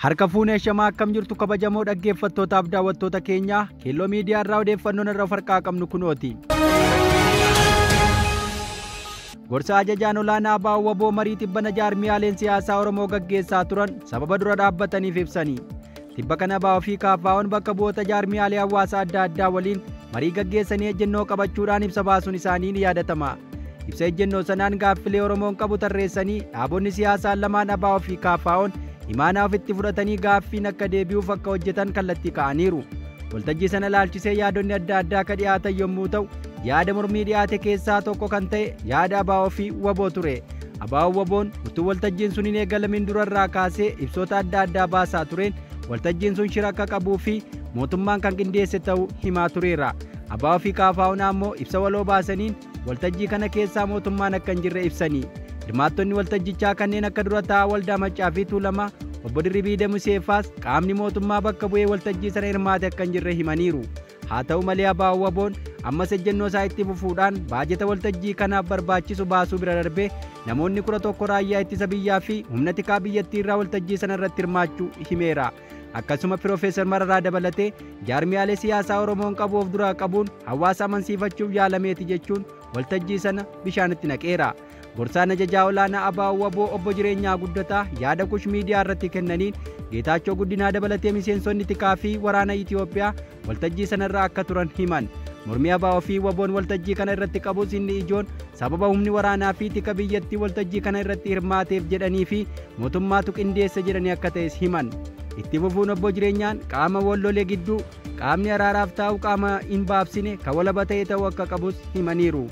Harka fuunee shamaa akkam jirtu kabajamoo dhaggeeffattootaaf daawwattoota keenya Keelloo Miidiyaa irraa odeeffannoon irra farqaa qabnu kunooti. Gorsa ajajaan olaanaa ABO WBO marii tibbana jaarmiyaaleen siyaasaa Oromoo gaggeessaa turan sababa dura dhaabbataniif ibsanii. Tibba kana ABO fi KFO'n bakka bu'oota jaarmiyaalee hawaasaa adda addaa waliin marii gaggeessanii ejjennoo qabachuudhaan ibsa baasuun isaanii ni yaadatama. Ibsa ejjennoo sanaan gaaffilee Oromoon qabu tarreessanii dhaabonni siyaasaa lamaan ABO fi KFO'n imaanaa ofitti fudhatanii gaaffiin akka deebi'uuf akka hojjetan kallattii ka'aniiru. Waltajjii sana ilaalchisee yaadonni adda addaa akka dhiyaatan yommuu ta'u, yaada mormii dhiyaate keessaa tokko kan ta'e yaada ABO fi WBO ture. ABO WBO'n utuu waltajjiin sun hin eegalamin durarraa kaasee ibsoota adda addaa baasaa tureen waltajjiin sun shira akka qabuu fi mootummaan kan qindeesse ta'uu himaa tureera. ABO fi KFO'n ammoo ibsa waloo baasaniin waltajjii kana keessaa mootummaan akka hin jirre ibsanii. Hirmaattonni waltajjichaa kanneen akka dura taa'aa waldaa Maccaa fi Tuulamaa obbo Dirribii Damuseeffaas qaamni mootummaa bakka bu'ee waltajjii sana hirmaate akka hin jirre himaniiru. Haa ta'u malee ABO WBO'n ammas ejjennoo isaa itti fufuudhaan baajeta waltajjii kanaaf barbaachisu baasuu bira darbee namoonni 11 raayyaa ittisa biyyaa fi humna tikaa biyyattii irraa waltajjii sana irratti hirmaachuu himeera. Akkasuma Piroofeesar Mararaa dabalatee jaarmiyaalee siyaasaa Oromoon qabu of duraa qabuun hawaasa amansiifachuuf yaalameeti jechuun waltajjii sana bishaanitti naqeera. Gorsaan ajajaa olaanaa ABO WBO obbo Jireenyaa Guddataa yaada Kush Miidiyaa irratti kennaniin Geetaachoo Guddinaa dabalatee miseensonni tikaa fi waraana Itiyoophiyaa waltajjii sanarraa akka turan himan. Mormii ABO fi WBO'n waltajjii kana irratti qabus inni ijoon sababa humni waraanaa fi tika biyyattii waltajjii kana irratti hirmaateef jedhanii fi mootummaatu qindeesse jedhanii akka ta'es himan. Itti fufuun obbo Jireenyaan qaama wal lolee gidduu qaamni araaraaf taa'u qaama hin baabsine kan walaba ta'e ta'uu akka qabus himaniiru.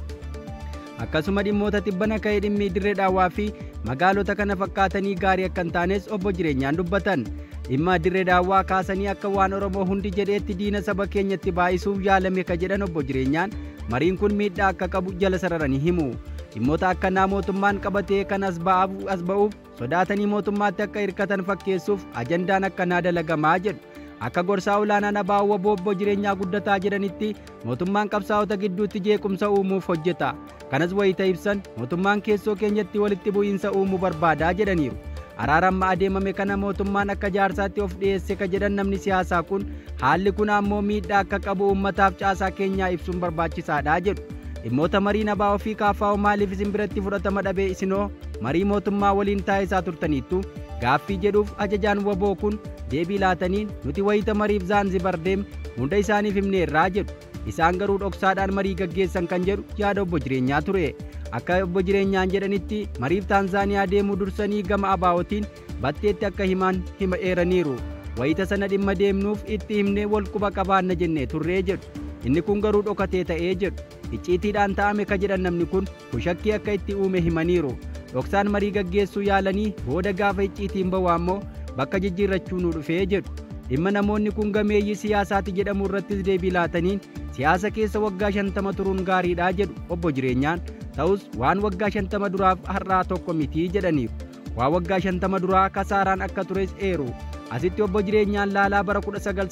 Akkasuma dhimmoota tibbana ka'ee dhimmi dirree daawwaa fi magaalota kana fakkaatanii gaarii akka hin taanes obbo Jireenyaan dubbatan. Dhimma dirree daawwaa kaasanii akka waan Oromoo hundi jedheetti diina saba keenyatti baay'isuuf yaalame ka jedhan obbo Jireenyaan mariin kun miidhaa akka qabu jala sararanii himu. Dhimmoota akkanaa mootummaan qabatee kan as ba'uuf sodaatanii mootummaatti akka hirkatan fakkeessuuf ajandaan akkanaa dalagamaa jedhu. Akka gorsaa olaanaan ABO WBO obbo Jireenyaa Guddataa jedhanitti mootummaan qabsaa'ota gidduutti jeequmsa uumuuf hojjeta. Kanas wayita ibsan mootummaan keessoo keenyatti walitti bu'iinsa uumuu barbaadaa jedhaniiru. Araara amma adeemame kana mootummaan akka jaarsaatti of dhiyeesse ka jedhan namni siyaasaa kun haalli kun ammoo miidhaa akka qabu uummataaf caasaa keenyaa ibsuun barbaachisaadha jedhu. Dhimmoota mariin ABO fi KFO maaliif isin biratti fudhatama dhabee isinoo marii mootummaa waliin taa'isaa turtaniittu gaaffii jedhuuf ajajaan WBO kun deebii laataniin nuti wayita mariif Zaanzibar deemne hunda isaaniif himneerraa jedhu. Isaan garuu dhoksaadhaan marii gaggeessan kan jedhu yaada obbo Jireenyaa ture. Akka obbo Jireenyaan jedhanitti mariif Taanzaaniyaa deemuu dursanii gama ABOtiin batteetti akka himan hima eeraniiru. Wayita sana dhimma deemnuuf itti himnee wal quba qabaanna jennee turree jedhu. Inni kun garuu dhokatee ta'ee jedhu. Icciitiidhaan ta'ame ka jedhan namni kun kushakkii akka itti uume himaniiru. Dhoksaan marii gaggeessuu yaalanii booda gaafa icciitiin ba'u ammoo bakka jijjiirrachuu nu dhufee jedhu. Dhimma namoonni kun gameeyyii siyaasaati jedhamu irrattis deebii laataniin siyaasa keessa waggaa 50 turuun gaariidha jedhu obbo Jireenyaan. Ta'us waan waggaa 50 duraaf har'aa tokko mitii jedhaniiru. Waa waggaa 50 duraa kasaaraan akka tures eeru. Asitti obbo Jireenyaan laalaa bara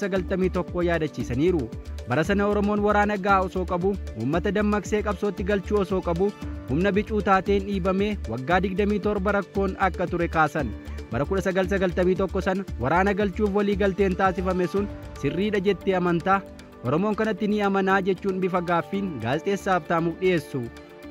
1991 yaadachiisaniiru. Bara sana Oromoon waraana gahaa osoo qabu, uummata dammaqsee qabsootti galchuu osoo qabu, humna bicuu taateen dhiibamee waggaa 27 rakkoon akka ture kaasan. Bara 1991 sana waraana galchuuf walii galteen taasifame sun sirriidha jettee amantaa. Oromoon kanatti ni amanaa jechuun bifa gaaffiin gaazexeessaaf taamuuf dhiyeessu.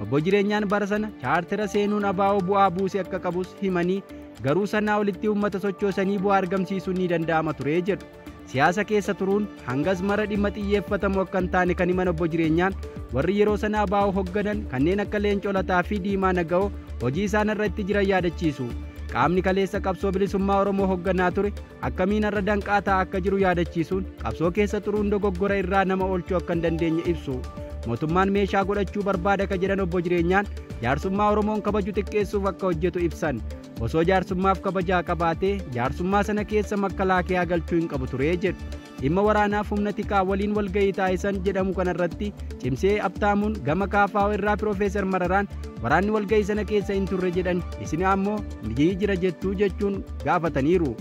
Obbo Jireenyaan bara sana chaartera seenuun ABO bu'aa buuse akka qabus himanii garuu sanaa olitti uummata sochoosanii bu'aa argamsiisuun ni danda'ama ture jedhu. Siyaasa keessa turuun hangas mara dhimma xiyyeeffatamu akka hin taane kan himan obbo Jireenyaan warri yeroo sana ABO hogganan kanneen akka Leencoo Lataa fi Diimaa Naga'oo hojii isaan irratti jiran yaadachiisu. Qaamni kaleessa qabsoo bilisummaa Oromoo hogganaa ture akkamiin irra danqaa ta'aa akka jiru yaadachiisuun qabsoo keessa turuun dogoggora irraa nama oolchuu akka hin dandeenye ibsu. Mootummaan meeshaa godhachuu barbaada ka jedhan obbo Jireenyaan jaarsummaa Oromoon kabaju xiqqeessuuf akka hojjetu ibsan. Osoo jaarsummaaf kabajaa qabaatee jaarsummaa sana keessa makalaakiyaa galchuu hin qabu ture jedhu. Dhimma waraanaaf humna tikaa waliin walga'ii taa'isan jedhamu kanarratti cimsee abtaamuun gama KFO irraa Piroofeesar Mararaan waraanni walga'ii sana keessa hin turre jedhan isin ammoo ni jira jettuu jechuun gaafataniiru.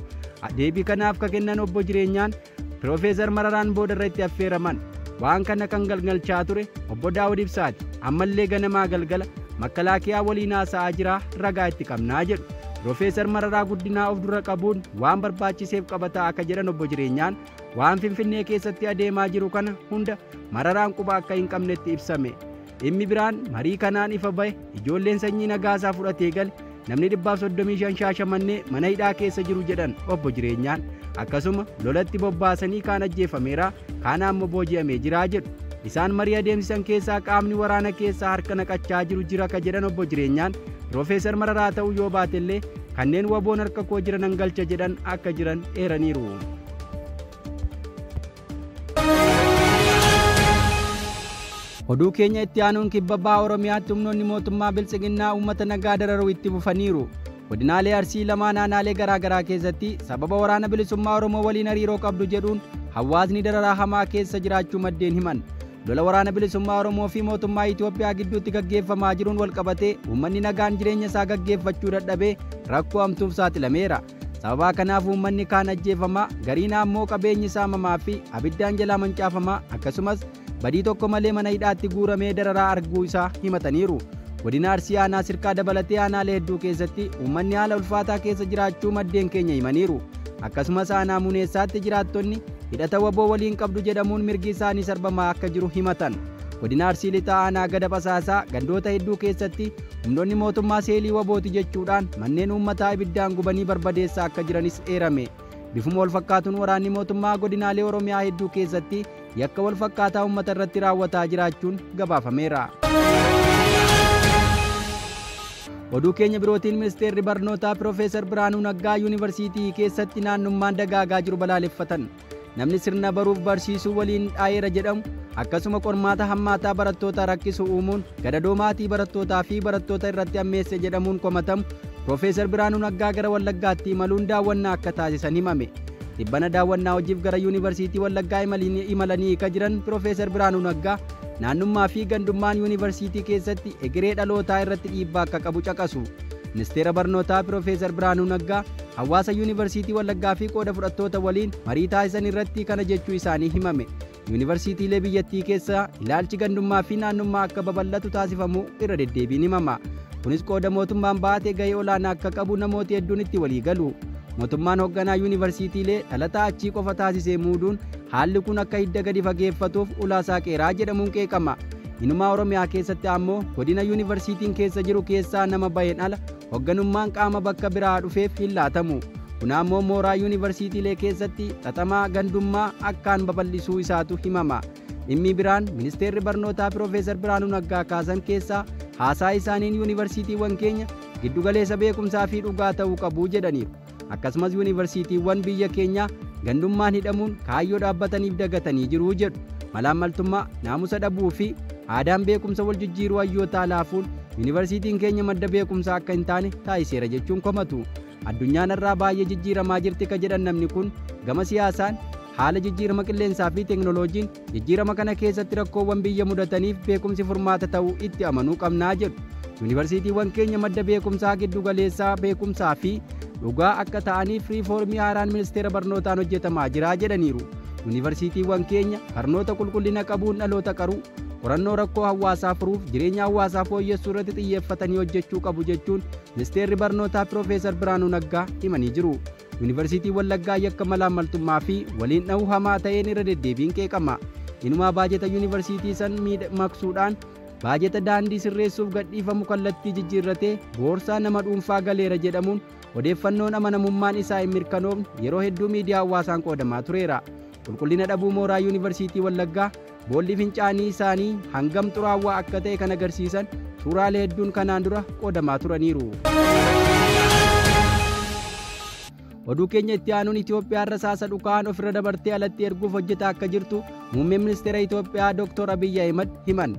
Deebii kanaaf ka kennan obbo Jireenyaan Piroofeesar Mararaan booda irratti affeeraman. Waan kana kan galgalchaa ture obbo Daawud Ibsaati. Ammallee ganamaa galgala makalaakiyaa waliin haasa'aa jira ragaa itti qabnaa jedhu. Piroofeesar Mararaa Guddinaa of dura qabuun waan barbaachiseef qabataa akka jedhan obbo Jireenyaan waan Finfinnee keessatti adeemaa jiru kana hunda Mararaan quba akka hin qabnetti ibsame. Dhimmi biraan marii kanaan ifa bahe ijoolleen sanyii Nagaasaa fudhatee gale namni 135 Shaashamannee mana hidhaa keessa jiru jedhan obbo Jireenyaan. Akkasuma lolatti bobbaasanii kaan ajjeefameera, kaan ammoo booji'amee jira jedhu. Isaan marii adeemsisan keessaa qaamni waraana keessaa harka naqachaa jiru jira ka jedhan obbo Jireenyaan Piroofeesar Mararaa ta'uu yoo baatellee kanneen waboon harka koo jiran galcha jedhan akka jiran eeraniiru. Oduu keenya itti aanuun kibba baha Oromiyaatti humnoonni mootummaa Biltsiginnaa uummata nagaa dararuu itti fufaniiru. Godinaalee Arsii lamaan aanaalee garaa garaa keessatti sababa waraana bilisummaa Oromoo waliin hariiroo qabdu jedhuun hawaasni dararaa hamaa keessa jiraachuu maddeen himan. Lola waraana bilisummaa Oromoo fi mootummaa Itoophiyaa gidduutti gaggeeffamaa jiruun walqabatee uummanni nagaan jireenya isaa gaggeeffachuu dadhabee rakkoo hamtuuf saaxilameera. Sababa kanaaf uummanni kaan ajjeefamaa, gariin ammoo qabeenyi saamamaa fi abiddaan jalaa mancaafamaa akkasumas badii tokko malee mana hidhaatti guuramee dararaa arguu isaa himataniiru. Godina Arsii aanaa Sirkaa dabalatee aanaalee hedduu keessatti uummanni haala ulfaataa keessa jiraachuu maddeen keenya himaniiru. Akkasumas aanaa Muneessaatti jiraattonni hidhata waboo waliin qabdu jedhamuun mirgi isaanii sarbamaa akka jiru himatan. Godina Arsii Lixaa aanaa Gada Basaasaa gandoota hedduu keessatti humnoonni mootummaa seelii wabooti jechuudhaan manneen uummataa ibiddaan gubanii barbadeessaa akka jiranis eerame. Bifuma wal fakkaatuun waraanni mootummaa godinaalee Oromiyaa hedduu keessatti yakka wal fakkaataa uummata irratti raawwataa jiraachuun gabaafameera. Oduu keenya birootiin ministeerri barnootaa Piroofeesar Birhaanuu Naggaa yuunivarsiitii keessatti naannummaan dagaagaa jiru balaaleffatan. Namni sirna baruuf barsiisuu waliin dhaayeera jedhamu akkasuma qormaata hammaataa barattoota rakkisu uumuun gadadoo maatii barattootaa fi barattoota irratti ammeesse jedhamuun komatamu Piroofeesar Birhaanuu Naggaa gara Wallaggaatti imaluun daawwannaa akka taasisan himame. Dhibbana daawwannaa hojiif gara yuunivarsiitii Wallaggaa imalanii ka jiran Piroofeesar Birhaanuu Naggaa naannummaa fi gandummaan yuunivarsiitii keessatti egeree dhalootaa irratti dhiibbaa akka qabu caqasu. Ministeera barnootaa Piroofeesar Birhaanuu Naggaa hawaasa yuunivarsiitii Wallaggaa fi qooda fudhattoota waliin marii taasisan irratti kana jechuu isaanii himame. Yuunivarsiitiilee biyyattii keessa ilaalchi gandummaa fi naannummaa akka babal'atu taasifamu irra deddeebiin himama. Kunis qooda mootummaan baatee gahee olaanaa akka qabu namooti hedduun itti walii galu. Mootummaan hoogganaa yuunivarsiitiilee dhalataa achii qofa taasisee muuduun haalli kun akka hidda gadi fageeffatuuf ulaasaa qeeraa jedhamuun qeeqama. Inumaa Oromiyaa keessatti ammoo godina yuunivarsiitiin keessa jiru keessaa nama baheen ala hoogganummaan qaama bakka biraa dhufeef hin laatamu. Kun ammoo mooraa yuunivarsiitiilee keessatti xaxamaa gandummaa akkaan babal'isuu isaatu himama. Dhimmi biraan ministeerri barnootaa Piroofeesar Birhaanuu Naggaa kaasan keessaa haasaa isaaniin yuunivarsiitiiwwan keenya giddugaleessa beekumsaa fi dhugaa ta'uu qabu jedhaniiru. Akkasumas yuunivarsiitiiwwan biyya keenyaa gandummaan hidhamuun kaayyoo dhaabbataniif dagatanii jiru jedhu. Malaammaltummaa, naamusa dhabuu fi aadaan beekumsa wal jijjiiruu hayyootaa laafuun yuunivarsiitiin keenya madda beekumsaa akka hin taane taasiseera jechuun komatu. Addunyaan irraa baay'ee jijjiiramaa jirti ka jedhan namni kun gama siyaasaan haala jijjiirama qilleensaa fi teeknooloojiin jijjiirama kana keessatti rakkoowwan biyya mudataniif beekumsi furmaata ta'uu itti amanuu qabnaa jedhu. Yuunivarsiitiiwwan keenya madda beekumsaa giddugaleessaa beekumsaa fi dhugaa akka ta'aniif riifoormii haaraan ministeera barnootaan hojjetamaa jira jedhaniiru. Yuunivarsiitiiwwan keenya barnoota qulqullina qabuun dhaloota qaruu, qorannoo rakkoo hawaasaa furuuf jireenya hawaasaa fooyyessuu irratti xiyyeeffatanii hojjechuu qabu jechuun ministeerri barnootaa Piroofeesar Birhaanuu Naggaa himanii jiru. Yuunivarsiitii Wallaggaa yakka malaammaltummaa fi waliin dhahuu hamaa ta'een irra deddeebiin qeeqama. Inumaa baajeta yuunivarsiitii san maqsuudhaan baajeta daandii sirreessuuf gadhiifamu kallattii jijjiirratee boorsaa nama dhuunfaa galeera jedhamuun odeeffannoon amanamummaan isaa hin mirkanoofne yeroo hedduu miidiyaa hawaasaan qoodamaa tureera. Qulqullina dhabuu mooraa yuunivarsiitii Wallaggaa boolli fincaanii isaanii hangam xuraawaa akka ta'e kan agarsiisan suuraalee hedduun kanaan dura qoodamaa turaniiru. Oduu keenya itti aanuun Itoophiyaan rasaasa dhukaan ofirra dabartee alatti erguuf hojjetaa akka jirtu muummeen ministeera Itoophiyaa Dr. Abiyyi Ahimad himan.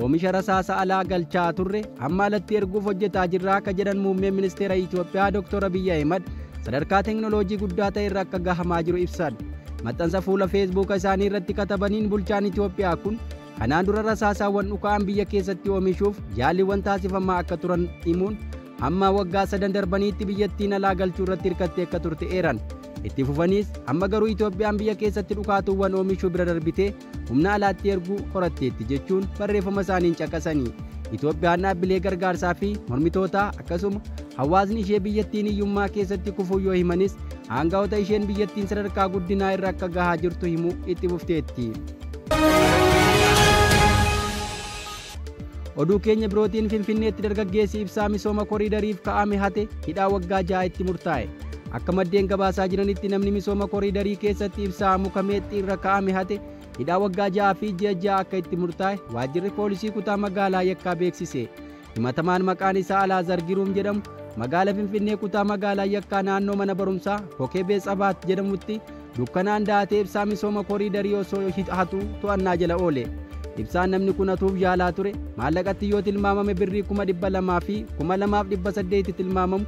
Oomisha rasaasa alaa galchaa turre amma alatti erguuf hojjetaa jirra akka jedhan muummeen ministeera Itoophiyaa Dr. Abiyyi Ahimad sadarkaa teeknooloojii guddaa ta'e irra akka gahamaa jiru ibsan. Maxxansa fuula Feesbuuka isaanii irratti katabaniin bulchaan Itoophiyaa kun kanaan dura rasaasaawwan dhukaan biyya keessatti oomishuuf yaaliiwwan taasifamaa akka turan himuun hamma waggaa 3 darbaniitti biyyattiin alaa galchuu irratti hirkattee akka turte eeran. Itti fufaniis amma garuu Itoophiyaan biyya keessatti dhukaatuuwwan oomishuu bira darbitee humna alaatti erguu horatteetti jechuun barreeffama isaaniin caqasanii. Itoophiyaan dhaabbilee gargaarsaa fi mormitootaa akkasuma hawaasni ishee biyyattiin hiyyummaa keessatti kufuu yoo himanis aangawoota isheen biyyattiin sadarkaa guddinaa irra akka gahaa jirtu himuu itti fufteetti. Oduu keenya birootiin Finfinneetti dargaggeessi ibsaa misooma koriidariif ka'ame hate hidhaa waggaa 6 itti murtaa'e. Akka maddeen gabaasaa jiranitti namni misooma koriidarii keessatti ibsaa muka meexxii irra ka'ame hate hidhaa waggaa 6 fi ji'a 6 akka itti murtaa'e waajjirri poolisii kutaa magaalaa Yakkaa beeksise. Himatamaan maqaan isaa Alaazar Giruum jedhamu magaala Finfinnee kutaa magaalaa Yakkaa naannoo mana barumsaa Kokebee Tsabaat jedhamutti dukkanaan daatee ibsaa misooma koriidarii osoo hatu to'annaa jala oole. Ibsaan namni kun hatuuf yaalaa ture maallaqatti yoo tilmaamame birrii 200,000 fi 2,800 tilmaamamu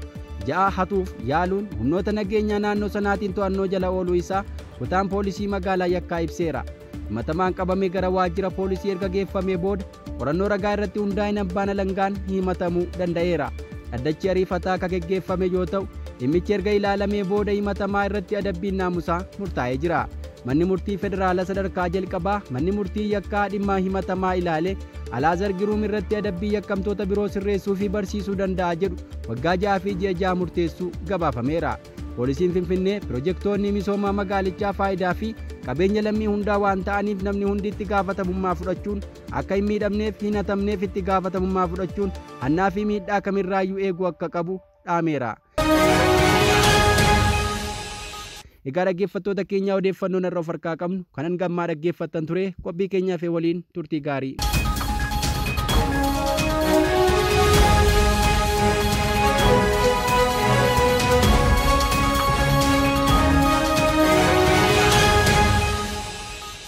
6 hatuuf yaaluun humnoota nageenyaa naannoo sanaatiin to'annoo jala ooluu isaa kutaan poolisii magaalaa Yakkaa ibseera. Himatamaan qabamee gara waajjira poolisii erga geeffamee booda qorannoo ragaa irratti hundaa'een abbaan alangaan himatamuu danda'eera. Dhaddachi ariifataa akka geggeeffame yoo ta'u dhimmichi erga ilaalamee booda himatamaa irratti adabbiin naamusaa murtaa'ee jira. Manni murtii federaalaa sadarkaa jalqabaa manni murtii yakkaa dhimma himatamaa ilaale Alaazar Giruum irratti adabbii yakkamtoota biroo sirreessuu fi barsiisuu danda'a jedhu waggaa 6 fi ji'a 6 murteessuu gabaafameera. Poolisiin Finfinnee pirojektoonni misoomaa magaalichaa faayidaa fi qabeenya lammii hundaa waan ta'aniif namni hundi itti gaafatamummaa fudhachuun akka hin miidhamneef hin hatamneef itti gaafatamummaa fudhachuun hannaa fi miidhaa kamirraayyuu eeguu akka qabu dhaameera. Egaa dhaggeeffattoota keenyaa odeeffannoon irra of harkaa qabnu kanan gammaa dhaggeeffattan ture qophii keenyaa fi waliin turtii gaarii.